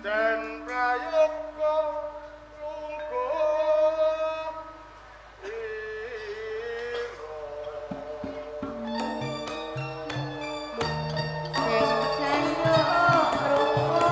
Den prayoga lungguh ira. Sing jaluk rukun.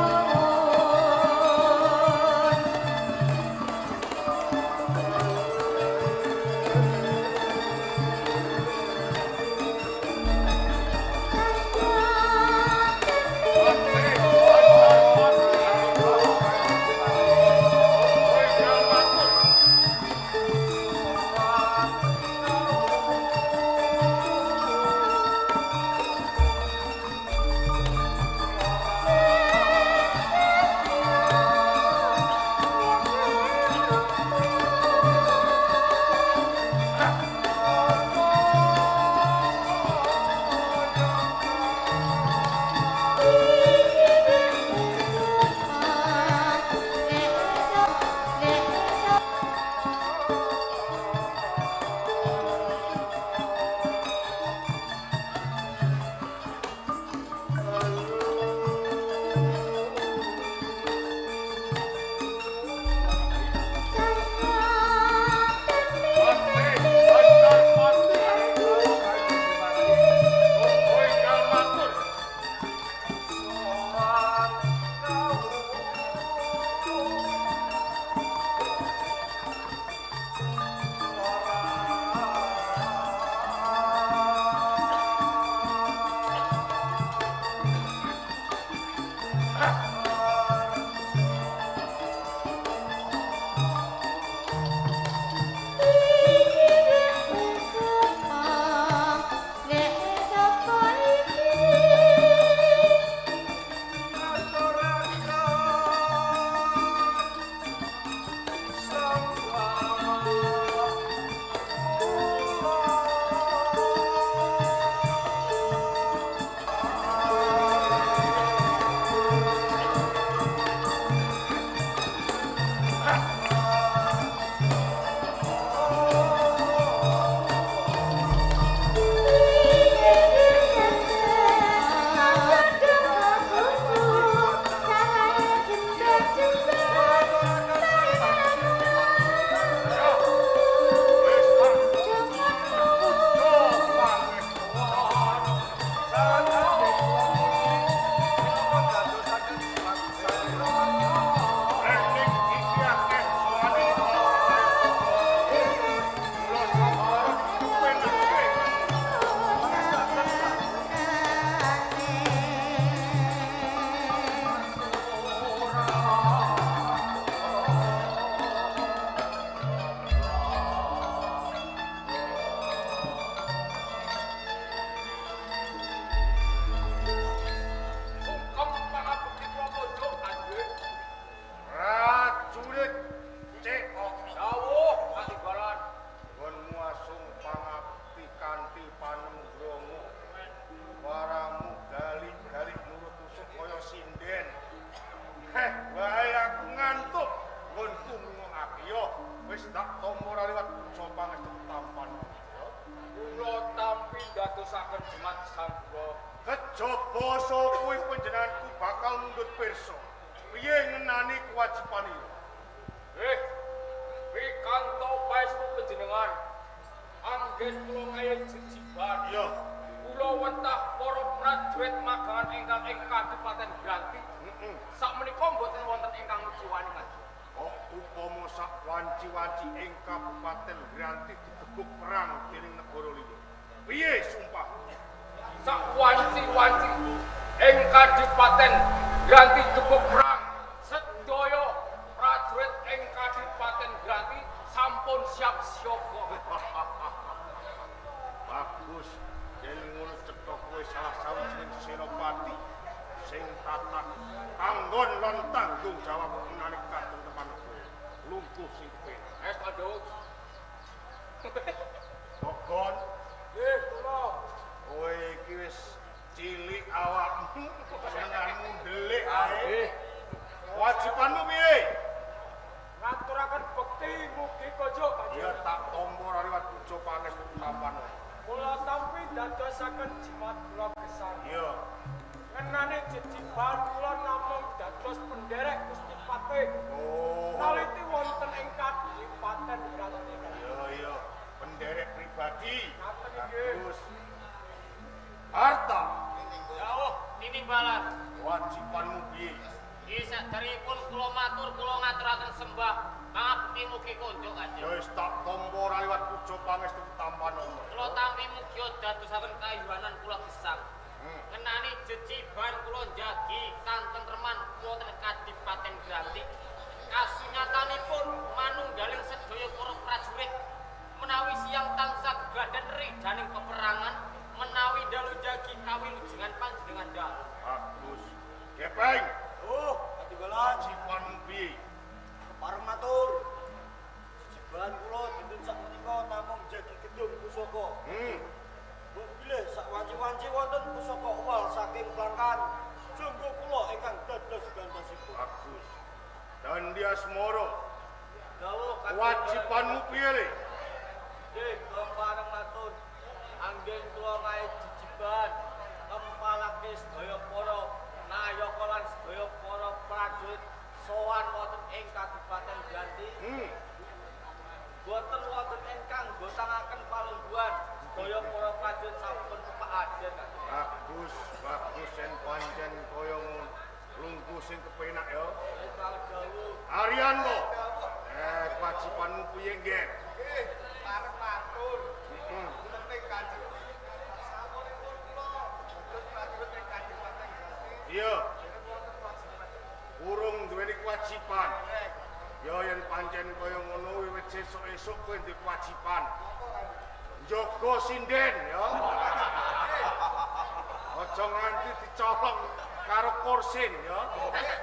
Sungkem pangabekti kula pojok kanjeng. Prajurit cekok. Dawuh katinggalan. Nggonmu asung pangabekti kanthi panemgromo. Waramu galik-galik nurut tusuk kaya sinden. Heh, wae aku ngantuk. Nggonku ngrungokake yo. Wis tak tampa ora liwat puja pangestu tampan. Kula tampi ndadosaken jimat sanggura. Kejaba kuwi panjenenganku bakal mundhut pirsa. Piye ngenani kewajiban iki? Pikanto paestu panjenengan. Anggen kula kaya jejiban. Iya. Kula wentah para prajurit magangan ingkang ing Kadipaten Granti. Heeh. Sakmenika mboten wonten ingkang ngeciwani kanjeng. Kok upama sak wanci-wanci ing Kabupaten Granti digebuk perang dening negara liya. Piye sumpah? Sak wanci-wanci ing Kadipaten Granti gebuk perang. Sedaya prajurit ing Kadipaten Granti sampun siap siaga. Bagus. Yen ngono cetha kowe salah sawijining senopati sing tatah kanggon lan tanggung jawab menawi katentreman negara. Lungguh sing kepenak. Es paduk. Gogon, Nggih, kula. kowe iki wis cilik awakmu, senenganmu ndelik ae. Nggih. Kewajibanmu piye? Ngaturaken bekti mugi kojok kanjeng. Ya tak tampa ora liwat puja pangestu tampan. Kula tampi dadosaken jimat kula gesang. Iya. Ngenane jejiban kula namung dados penderek Patih. Oh. Naliti wonten ing Kadipaten Granti. Iya, iya. Penderek pribadi. Ngaten inggih. Bagus. Harta Dawuh tinimbalan. kewajibanmu piye? Nggih saderengipun kula matur kula ngaturaken sembah pangabekti mugi konjuk Ya Kanjeng. wis tak tampa ora liwat puja pangestu tampan. Kula tampi mugi dadosaken kayuwanan kula gesang. Ngenani jejiban kula njagi kantentreman wonten Kadipaten Granti. Kasunyatanipun manunggaling sedaya para prajurit menawi siang tansah gegadan ridaning peperangan menawi dalu jagi kawilujengan panjenengan dalu. Bagus. Gepeng, Oh, katimbalan. kewajibanmu piye? Pareng matur. Jejiban kula dinten sakmenika namung jagi gedung pusaka. Mbok bilih sak wanci-wanci wonten pusaka uwal saking plangkan. Jonggo kula ingkang dados gantosipun. Bagus. Dan dia semoro, Dawuh kewajibanmu piye le? Nggih, kula pareng matur. Anggen kula ngae jejiban ngempalake sedaya para nayaka lan sedaya para prajurit sowan wonten ing Kadipaten Granti. Boten wonten ingkang gotangaken palungguhan sedaya para prajurit sampun pepaaden Kanjeng. Bagus, bagus yen pancen kaya ngono. Lungguh sing kepenak ya. Nggih, banget dawuh. Arianto. Kewajibanmu piye, Nggih? Nggih, pareng matur. Heeh. Penting Kanjeng. Sasampunipun kula dados prajurit ing Kadipaten Granti. Iya, Dereng wonten kewajiban. urung duweni kewajiban. Ya yen pancen kaya ngono wiwit sesuk-esuk kowe duwe kewajiban. Napa Kanjeng? Njaga sinden ya. Aja nganti dicolong karo kursin ya. Nggih, nggih,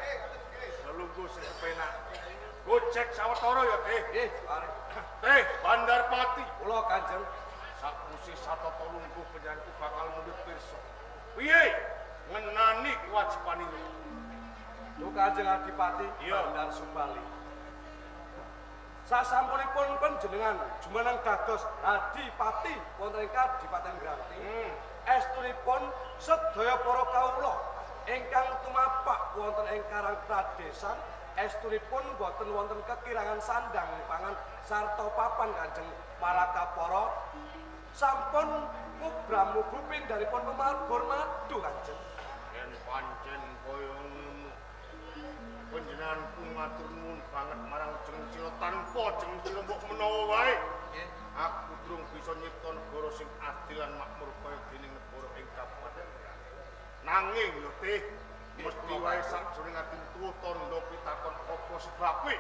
nggih. Lungguh sing kepenak. Gojek sawetara ya, Teh. Nggih, pareng. Teh Bandarpati. Kula Kanjeng. Sakwise satata lungguh panjenenganku bakal mundhut pirsa. Piye ngenani kewajiban iki? Duh Kanjeng Adipati Iya. Bandar Subali. Sasampunipun panjenengan jumeneng dados adipati wonten ing Kadipaten Granti. Estunipun sedaya para kawula ingkang tumapak wonten ing Karang Pradesan estunipun boten wonten kekirangan sandang pangan sarta papan Kanjeng Malakapara sampun mubram-mubru pindhanipun pemarbur madu Kanjeng. Yen pancen kaya ngono. Panjenenganku matur nuwun banget marang Jeng Sira tanpa Jeng Sira mbok menawa wae. Aku durung bisa nyipta negara sing adil lan makmur kaya dening negara ing Kabupaten Granti. Nanging yo Teh, mesti wae sakjroning atimu tuwa tandha pitakon apa sebabe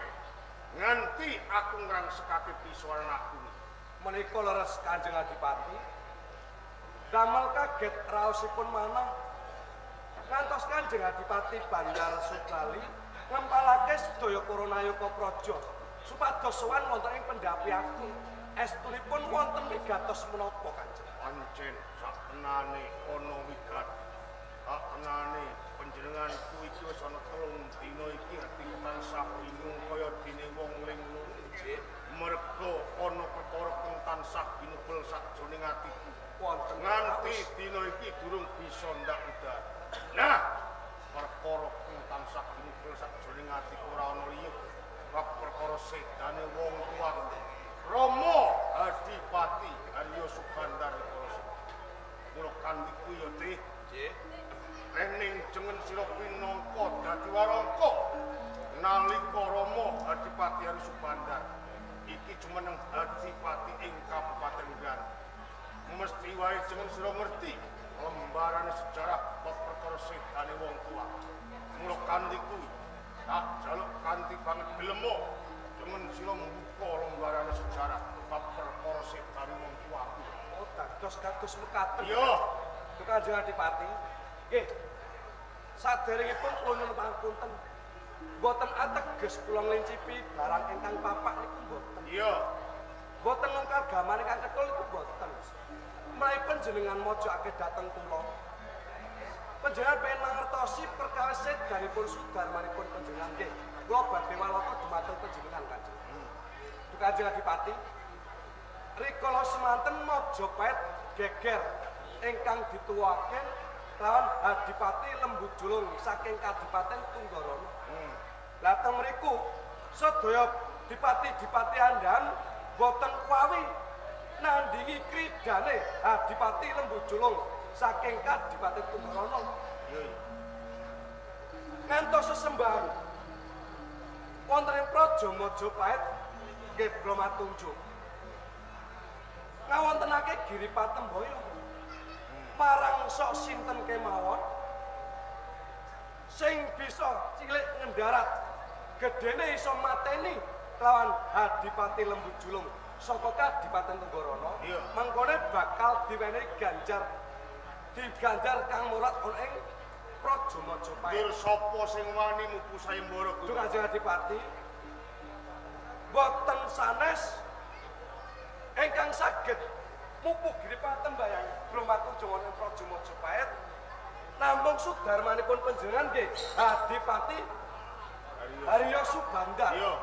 nganti aku ngrangsekake pisowan anakku. Menika leres Kanjeng Adipati. Damel kaget raosipun manah ngantos Kanjeng Adipati Bandar Subali ngempalake sedaya para nayaka praja supados sowan wonten ing pendhapi agung. Estunipun wonten wigatos menapa Kanjeng? Pancen saktenane ana wigat. Saktenane panjenenganku iki wis ana 3 dina iki ati tansah bingung kaya dene wong linglung. Merga ana perkara kang tansah binubel sakjroning atiku. Wonten Nganti dina iki durung bisa ndak udar. Nah, perkara kang tansah binubel sakjroning atiku ora ana liya bab perkara sedane wong tuaku. Rama Adipati Arya Subandar Nikarasa. Mula kanthi kuwi ya, Teh. Nggih. Rening jengen sira pinangka dadi warangka nalika Rama Adipati Arya Subandar iki jumeneng Adipati ing Kabupaten Granti. Mesti wae jeneng sira ngerti lembarane sejarah bab perkara sedane wong tua. Mula kanthi kuwi tak jaluk kanthi banget gelemo jeneng sira mbuka lembarane sejarah bab perkara sedane wong tuaku. Oh, dados kados mekaten. Iya, Duh Kanjeng Adipati. Nggih. Saderengipun kula nyuwun pangapunten. Mboten ateges kula nglincipi barang ingkang papak niku mboten. Iya. Mboten nungkal gaman ingkang ketul niku mboten. Menawi panjenengan mojokake dhateng kula. Panjenengan pengen mangertosi perkawis sedanipun sudarmanipun panjenengan nggih. Kula badhe walaka dumateng panjenengan Kanjeng. Duh Kanjeng Adipati. Rikala semanten Majapahit geger ingkang dituwuhake lawan Adipati Lembu Julung saking Kadipaten Tunggarana. Lah teng mriku sedaya dipati-dipati andhan boten kuawi nandingi kridane Adipati Lembu Julung saking Kadipaten Tunggarana. Iya iya. Ngantos sesembahan wonten ing Praja Majapahit nggih Brahmatunjuk. Ngawontenake Giri Patembaya marang sok sinten kemawon sing bisa cilik ngendarat gedene iso mateni kelawan Adipati Lembu Julung saka Kadipaten Tenggarana, mengkone bakal diwenehi ganjar diganjar kang murat ana ing Praja Majapahit. Ndur sapa sing wani mupu sayembara kuwi? Duh Kanjeng Adipati, boten sanes ingkang saged mupu Giri Patembayang Brahmatunjung wonten Praja Majapahit namung sudarmanipun panjenengan nggih Adipati Haryo Subandar. Iya.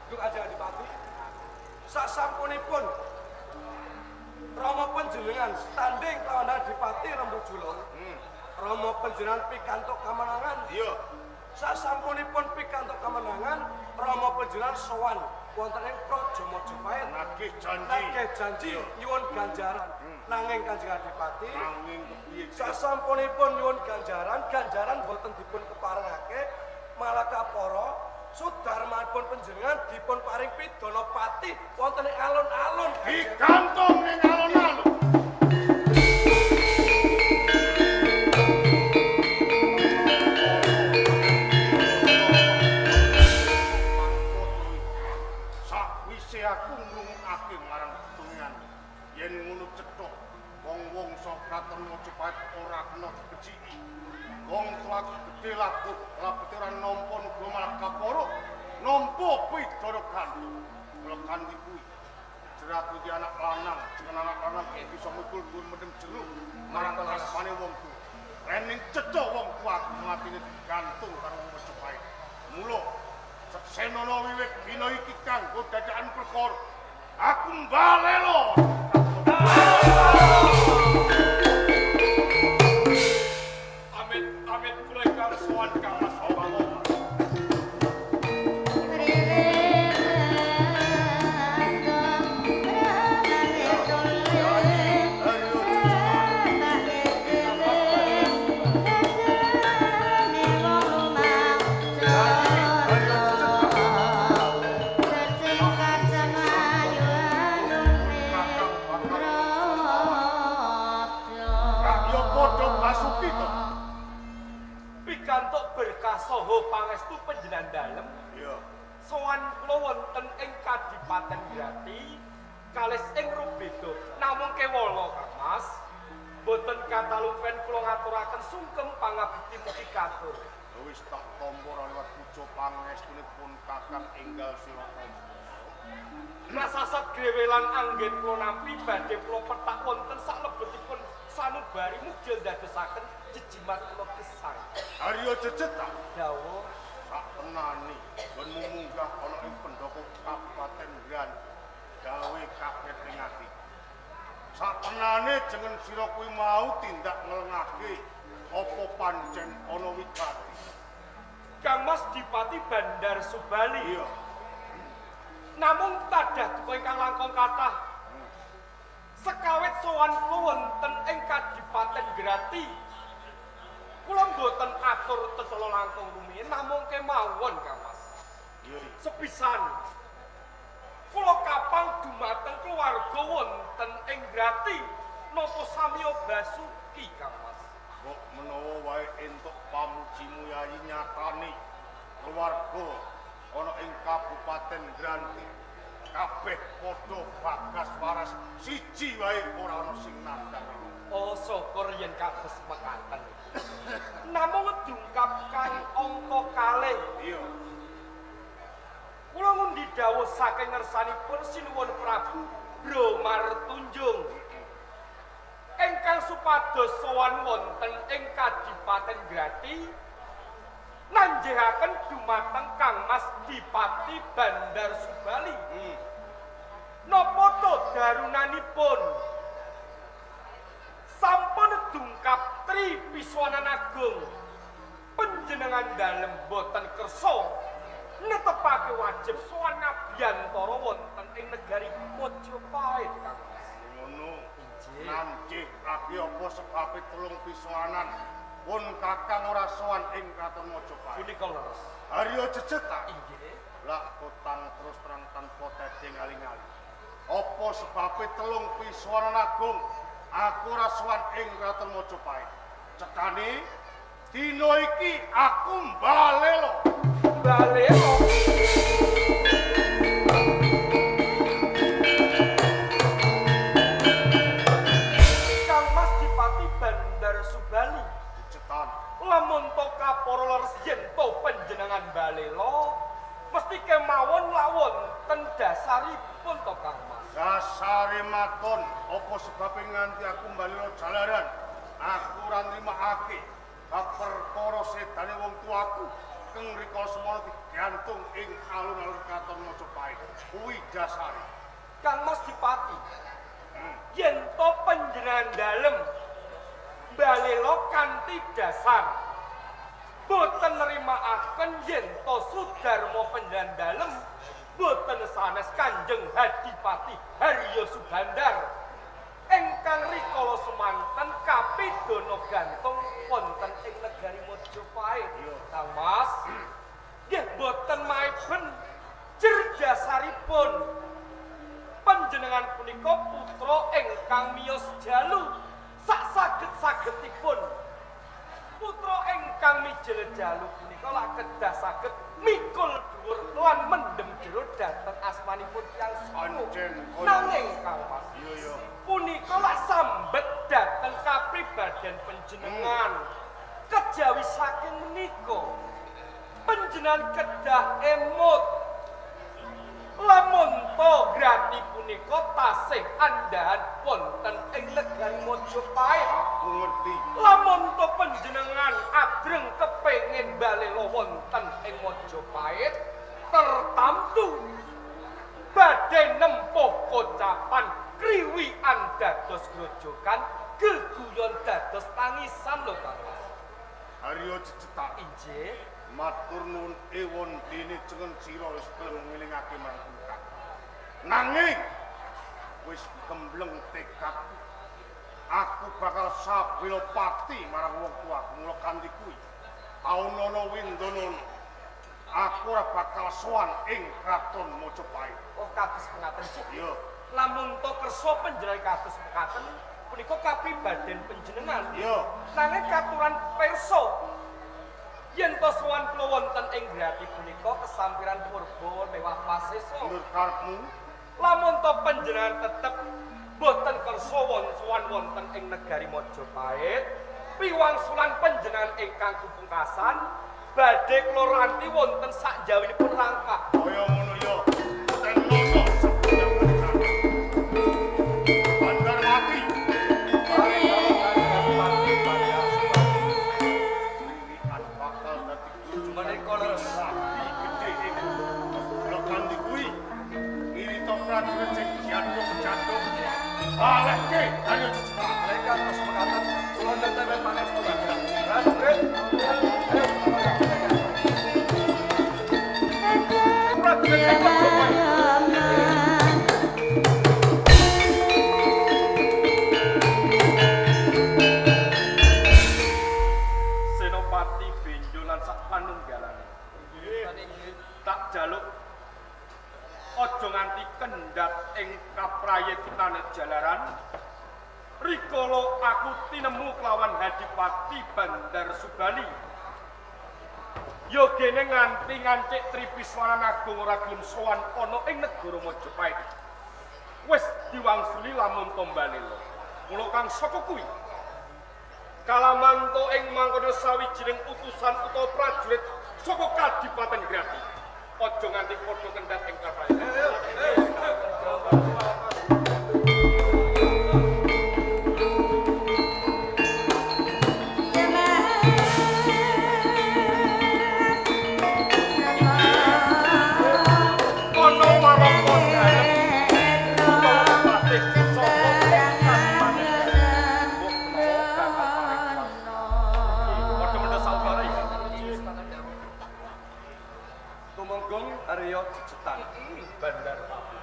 Duh Kanjeng Adipati, sasampunipun Rama panjenengan tanding kelawan Adipati Rembu Julung, Rama panjenengan pikantuk kamenangan. Iya. Sasampunipun pikantuk kemenangan, Rama panjenengan sowan wonten ing Praja Majapahit Nagih janji. Nagih janji nyuwun ganjaran. Nanging Kanjeng Adipati, Nanging kepiye? Sasampunipun nyuwun ganjaran, ganjaran boten dipun keparengake, malah kapara sudarmanipun panjenengan dipun paring pidana pati wonten ing alun-alun. Digantung ning alun-alun. Sakwise aku ngrungokake marang petungan yen ngono cetha wong-wong saka kraton Majapahit ora kena dibeciki. Wong tuaku gedhe labuh, labete ora nampa nugroho malah kapara nampa pidana gantung. Kula kanthi kuwi jerat iki anak lanang, jeneng anak lanang bisa mikul dhuwur mendem jero marang asmane wong tuwa. Rening cetha wong tuaku matine digantung karo wong Majapahit. Mula seksenono wiwit dina iki kanggo dadakan perkara. Aku mbalelo. Amit amit kula ingkang sowan Kang Mas Obama. Rakyat padha basuki to. Pikantuk berkah saha pangestu panjenengan dalem. Iya. Sowan kula wonten ing Kadipaten Grati kalis ing Rubeda. Namung kewala Kang Mas. Boten katalupen kula ngaturaken sungkem pangabekti mugi katur. Wis tak tampa ora liwat puja pangestunipun Kakang enggal sira tampa. Rasasat grewelan anggen kula nampi badhe kula pethak wonten saklebetipun sanubari mugi ndadosaken jejimat kula gesang. Arya jejet ta? Dawuh Sak tenane nggonmu munggah ana ing pendopo Kabupaten Gran gawe kaget ning ati. Sak tenane jeneng sira kuwi mau tindak nglengake apa pancen ana wigati. Kang Mas Dipati Bandar Subali. Iya. Namung tadah duka ingkang langkung kathah. Sekawit sowan kula wonten ing Kadipaten Grati. Kula mboten atur tetela langkung rumiyin namung kemawon Kang Mas. Iya. Sepisan kula kapang dumateng keluarga wonten ing Grati napa samiya Basuki Kang Mas. Mbok menawa wae entuk pamujimu yayi nyatane keluarga ana ing Kabupaten Granti kabeh padha bagas waras siji wae ora ana sing nandhang. Oh syukur yen kados mekaten. Namung dungkap kang angka kalih. Iya. Kula ngundi dawuh saking ngersanipun Sinuwun Prabu Bromartunjung ingkang supados sowan wonten ing Kadipaten Grati nanjehaken dumateng Kang Mas Dipati Bandar Subali. Napa to darunanipun sampun dungkap Tri Piswanan Agung Panjenengan dalem boten kersa netepake wajib sowan ngabiyantara wonten ing negari Majapahit, Kang Mas. Ngono. Nancih lagi apa sebabe telung pisuanan pun kakang ora sowan ing Kraton Majapahit. Punika leres. Haryo jejet ta? Inggih. Lak kotang terus terang tanpa tedheng aling-aling. Apa sebabe telung pisuanan agung aku ora sowan ing Kraton Majapahit? Cekane dina iki aku mbalelo. Balelo. Kang Mas Dipati Bandar Subali. Jejetan. Lamun to kapara leres yen to panjenengan balelo mesti kemawon lak wonten dasaripun to Kang Mas. Dasare maton, apa sebabe nganti aku mbalelo jalaran aku ora nrimakake bab perkara sedane wong tuaku keng rikala semono digantung ing alun-alun Kraton Majapahit. Kuwi dasare. Kang Mas Dipati, yen to panjenengan dalem balelo kanthi dasar boten nrimakaken yen to sudarma panjenengan dalem boten sanes Kanjeng Hadipati Haryo Subandar ingkang rikala semanten kapidana gantung wonten ing negari Majapahit. Kang Mas, nggih boten maeben jer dasaripun panjenengan punika putra ingkang miyos jalu sak saged-sagedipun. Putra ingkang mijil jalu punika lak kedah saged mikul dhuwur lan mendem jero dhateng asmanipun tiyang sepuh. Pancen kaya Nanging Kang Mas, iya ya. punika lak sambet dhateng kapribaden panjenengan. Kejawi saking menika panjenengan kedah emut lamun to grati punika tasih andhahan wonten ing negari Majapahit. Aku ngerti. Lamun to panjenengan adreng kepengin balelo wonten ing Majapahit tertamtu badhe nempuh kocapan kriwikan dados grojogan geguyon dados tangisan lho Kang Mas. Haryo jejetan. Inggih. Matur nuwun ewon dene cengen sira wis gelem ngelingake marang kakang. Nanging wis gembleng tekadku. Aku bakal sabela pati marang wong tuaku mula kanthi kuwi. Taunana windanana. Aku ora bakal sowan ing Kraton Majapahit. Oh kados mengaten Cik. Iya. Lamun to kersa panjenengan kados mekaten punika kapribaden panjenengan. Iya. Nanging katuran pirsa yen to sowan kula wonten ing grati punika kesampiran purba mewah pasesa. Menurut karepmu, Lamun to panjenengan tetep boten kersa sowan wonten ing negari Majapahit, piwangsulan panjenengan ingkang kupungkasan badhe kula ranti wonten sakjawinipun rangkah. Kaya ngono ya. Tenono sepunyang kencana. Bandarwati. Kriwikan bakal dadi Menika leres. Gedhe ing kula kanthi kuwi. Ngirita prajurit sing janduk-janduk. Balehke ayo jejetan. Mereka terus mengatakan kula nderek pangestu. Prajurit, ayo. Prajurit ing Majapahit. Senopati Benjo lan sak panunggalane. Tak jaluk aja nganti kendhat ing kaprayitnane jalaran. Rikala aku tinemu kelawan Hadipati Bandar Subali. Ya gene nganti ngancik Tripiswanan Agung ora gelem sowan ana ing negara Majapahit. Wis diwangsuli lamun to mbalelo. Mula kang saka kuwi kalamanto ing mangkono sawijining utusan utawa prajurit saka Kadipaten Grati. Aja nganti padha kendhat ing kaprayan. Ana waraka dalem utawa patih saka Kadipaten Grati. Mbok menawa bakal paring kuasa. Padha mendha saudara iki. Tumenggung Arya Jejetan. Bandar Pati.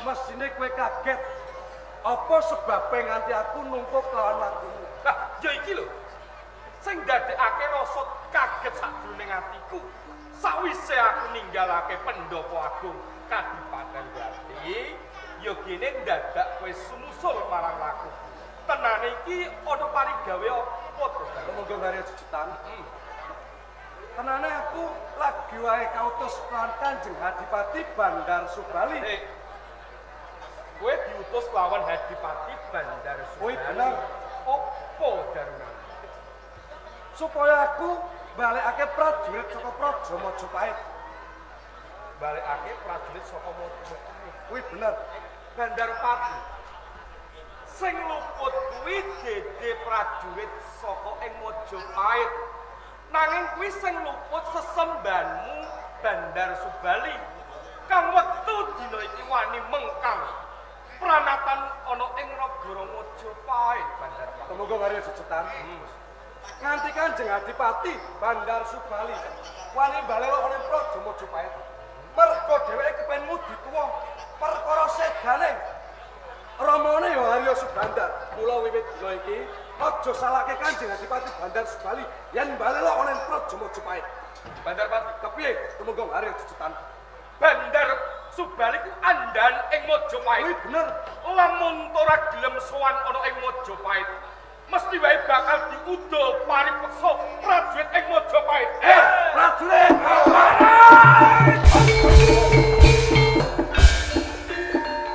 Mesine kowe kaget. Apa sebabe nganti aku numpuk lawan lakumu? Lah, ya iki lho. Sing ndadekake rasa kaget sakjroning atiku. Sawise aku ninggalake pendopo agung Kadipaten Grati, ya gene ndadak kowe sumusul marang lakuku. Tenane iki ana parigawe apa to? Tumenggung Arya Jejetan. Tenane aku lagi wae kautus lawan Kanjeng Adipati Bandar Subali. Hei. Kowe diutus lawan Adipati Bandar Subali. Kuwi bener. Apa darunane? Supaya aku balekake prajurit saka Praja Majapahit. Balekake prajurit saka Majapahit. Kuwi bener. Bandar Pati. Sing luput kuwi dede prajurit saka ing Majapahit. Nanging kuwi sing luput sesembanmu Bandar Subali. Kang wektu dina iki wani mengkang. Pranatan ana ing nagara Majapahit Bandar Pati. Tumenggung Arya Jejetan. Nganti Kanjeng Adipati Bandar Subali wani balelo ana ing Praja Majapahit. Mergo dheweke kepen ngudi tuwa perkara sedane. Ramane ya Arya Subandar. Mula wiwit dina iki aja salahke Kanjeng Adipati Bandar Subali yen balelo ana ing Praja Majapahit. Bandar Pati. Kepiye Tumenggung Arya Jejetan? Bandar Subali ku andhan ing Majapahit. Kuwi bener. Lamun ora gelem sowan ana ing Majapahit, mesti wae bakal diuda paripeksa prajurit ing Majapahit. Prajurit!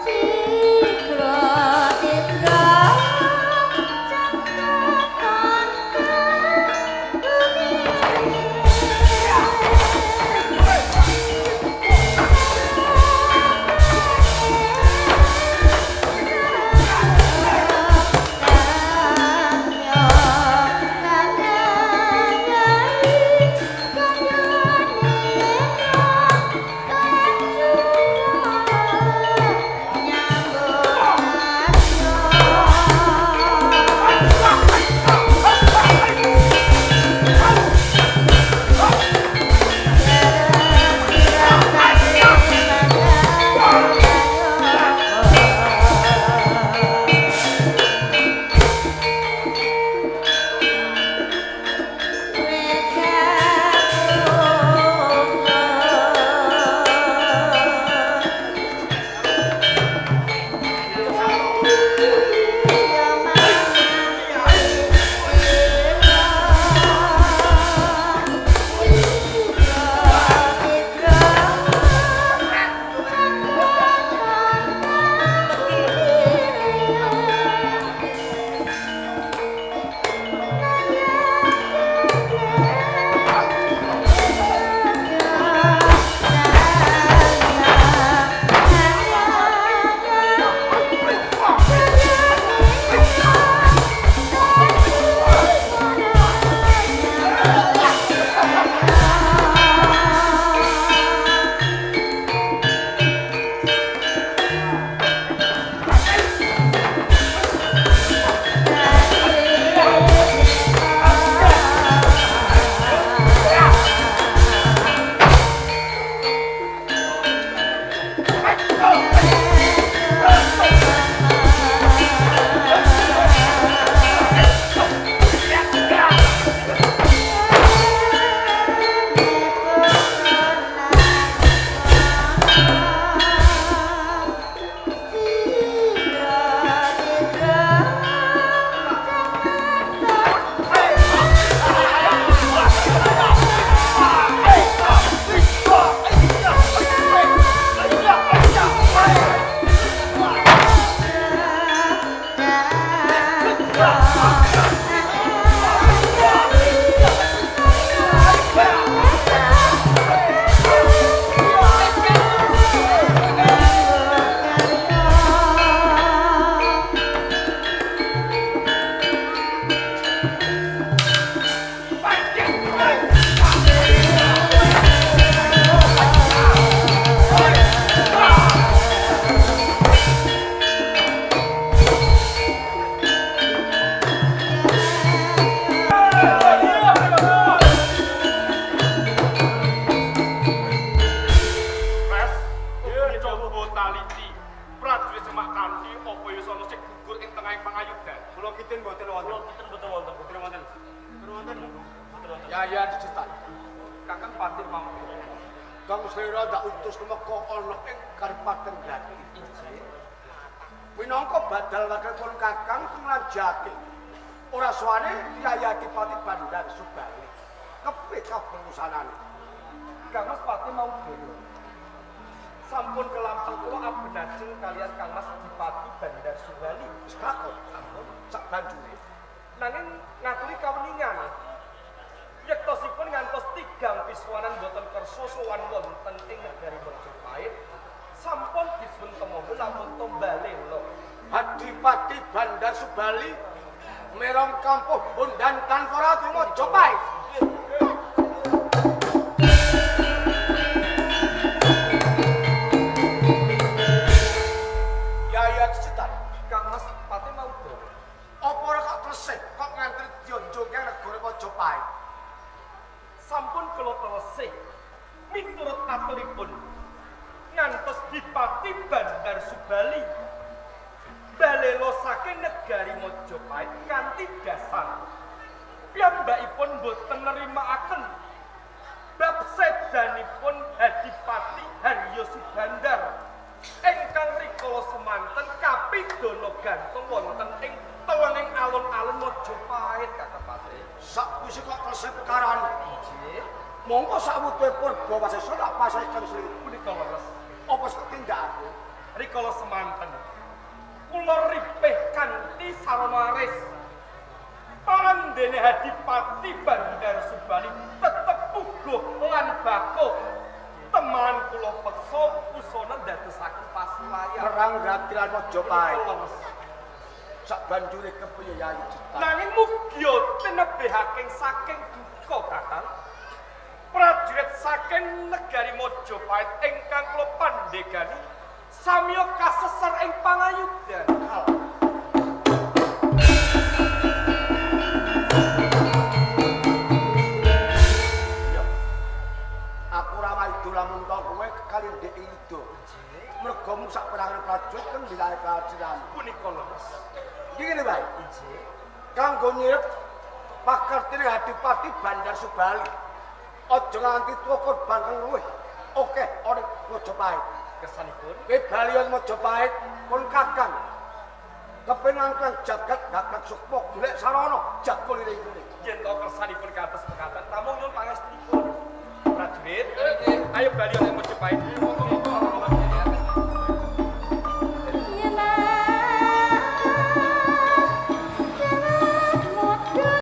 Citra citra cangkatan Adipati Maudara. Kang Slira ndak utus tumeka ana ing Kadipaten Grati. Minangka badal wakil pun Kakang tumlanjake. Ora suwane Kyai Adipati Bandar Subali. Kepiye kaburusanane? Kang Mas Pati Maudara. Sampun kelampah kula abenajeng kalian Kang Mas Adipati Bandar Subali. Wis kelakon sampun sak banjure. Nanging ngaturi kaweningan. Yektosipun ngantos tigang piswanan boten kersa sowan wonten ing negari Majapahit. Sampun dipun temoho lamun tombalelo. Adipati Bandar Subali merong kampuh bondan tanpa ratu Majapahit. Yai Ajitan, Kang Mas Pati Maudara. apa ora kok tresih kok ngantri dionjong kang negara Majapahit? Sampun kula telesih miturut aturipun ngantos Dipati Bandar Subali balelo saking negari Majapahit kanthi dasar piyambakipun boten nerimaaken bab sedanipun Adipati Haryo Subandar ingkang rikala semanten kapidana gantung wonten ing telenging alun-alun Majapahit Kakang Pati. Sakwise kok telesih perkarane. Nggih. Monggo sawutuhe purba wasesa tak pasrahe Kang Slira. Punika leres. Apa sak tindakake? Rikala semanten kula ripih kanthi sarana aris. Parandene Adipati Bandar Subali tetep puguh lan bakuh. Teman kula peksa usana ndadosaken pasilayan. Perang Grati lan Majapahit. Leres. Sak banjure kepiye Yai Ajitan? Nanging mugia tinebihaking saking duka Kakang. Prajurit saking negari Majapahit ingkang kula pandhegani samiya kaseser ing pangayudan. Iya. Aku ora maido lamun to kowe kali ndek ida. Mergo mung sak perangan prajurit kan dilae prajurit. Punika leres. Iki ngene wae. Kanggo nyirep pakartine Adipati Bandar Subali. Aja nganti tuwa korban kang luwih akeh ana Majapahit. Kesanipun Kowe bali ana Majapahit pun Kakang. Kepenangkang jagat gagat sukma golek sarana jago liring kuwi. Yen to kersanipun kados mekaten namung nyuwun pangestunipun. Prajurit, ayo bali ana Majapahit.